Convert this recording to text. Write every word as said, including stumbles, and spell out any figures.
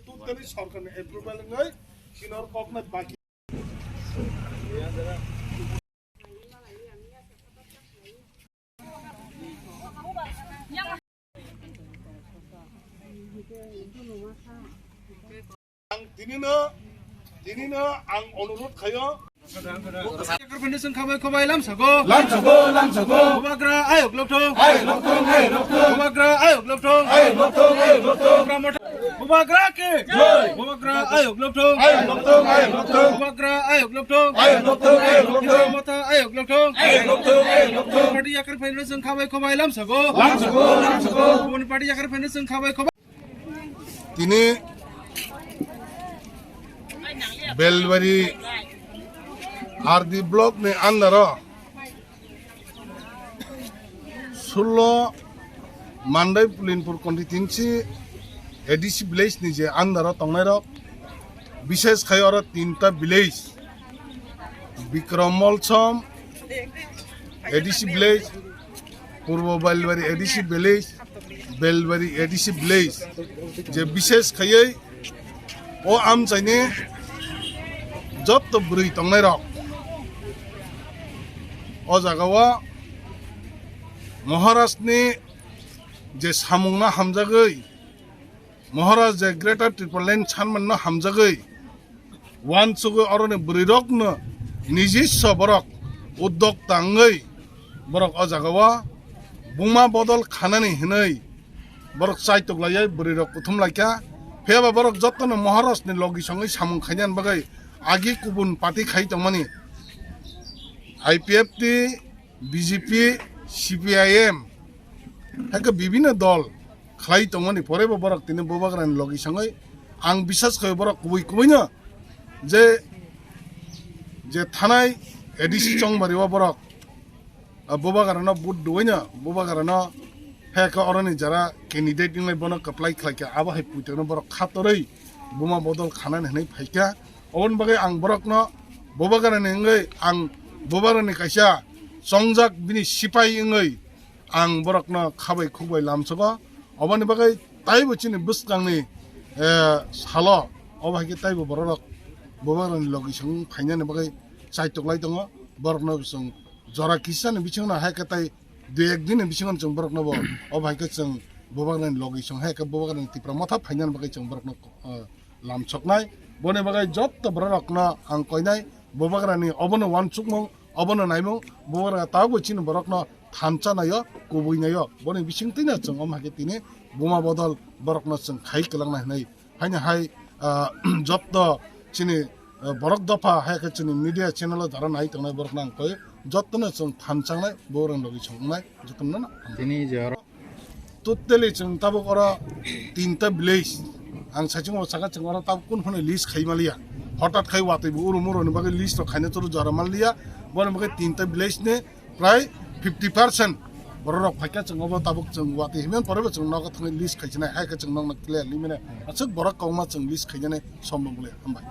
Totally sorkarni approval wngwi sinor koknai baki. Ang tinino, tinino ang onurot khayo. Yakar phani sengkha bai khobai lamsago. Lamsago, lamsago. Bubagra ayok lokthong. Ayok lokthong, ayok lokthong. Bubagra ayok lokthong. Ayok lokthong, ayok lokthong. Bubagra motha. Bubagra ke. Jai. Bubagra ayok lokthong. Ayok lokthong, ayok lokthong. Bubagra ayok lokthong. Ayok lokthong, ayok lokthong. Bubagra motha ayok lokthong. Ayok lokthong, ayok lokthong. Party yakar phani sengkha bai khobai lamsago. Lamsago, lamsago. Boni party yakar phani sengkha bai khobai. Tini Belbari R D block ni under o sullo Mandai Pulinpur constituency A D C village ni je under o tongnai rok, bishes khai oro tinta village, Bikram Molsom A D C village, Purbo Belbari A D C village, Belbari A D C village, je bishes khaiwi o amchaini jotto bwrwi tongnai rok o jaga o Maharaj ni je samung no hamjagwi, Maharaj je Greater Tipraland sanmano hamjagwi, uansugwi oroni bwrwirokno nijiswa borok uddokta wngwi borok o jagao buma bodol khanani hinwi borok chaitok laiyai bwrwirok kuthum laikha. Phiyaba borok jotono Maharajni logi songwi samung khainani bagwi agi kubun party khai tongmani I P F T, B J P, C P I M, hai khe bibinno dol khlai tongmani porebo borok tini Bubagrani logi songwi ang bisas khaio borok kubui kubuino je, je thanai A D C chongbari o borok, ah, Bubagrano vote duoino Bubagrano hai khe oroni jara candidate wnglai bono kwplai khlaikha abo hai puitokno borok khatorwi buma bodol khanani hinwi phaikha. Oboni bagwi ang borokno Bubagrani wngwi ang Bubagrani kaisa chongjak bini sipai wngwi ang borokno khabai khukbai lamsogo. Oboni bagwi taibo chini bwskangni, eh, salo obo hai khe taibo bororok Bubagrani logi song phainani bagwi chaitok lai tongo. Borokno chwng jora kisani bisingno hai khe tai dui ek din ni bisingo chwng borokno bo obo hai khe chwng Bubagrani logi song hai khe Bubagrani Tipra Motha phainani bagwi chwng borokno, eh, lamsoknai. Boni bagwi jotto bororokno ang koinai, Bubagrani obono uansukmung, obono naimung, Bubagra tabukbo chini borokno thansa naio, kubui naio. Boni bisingtwino chwng omo hai khe tini buma bodol borokno chwng khai kwlangna hinwi. Haino hai, ah, jotto chini, ah, borok dopha hai khe chini media channel o jara nai tongnai borokno ang koi, jottono chwng thansa nai, Bubagrani logi song wngnai, jottono no. Tini je oro Totally chwng tabuk oro tinta village. Ang saichung o saka chwng oro tabuk kun phano list khai maliya. Hotat khai watwi bo uru muru ni bagwi list rok khaina churu jora maliya. Boni bagwi tinta village ni prai fifty percent borok rok phaikha chwng obo tabuk chwng watwi himyan pore bo chwng nogo thangwi list khai chinai hai khe chwng nokno clear limine. Aswk borok kongma chwng list khai jani sombong le hambai.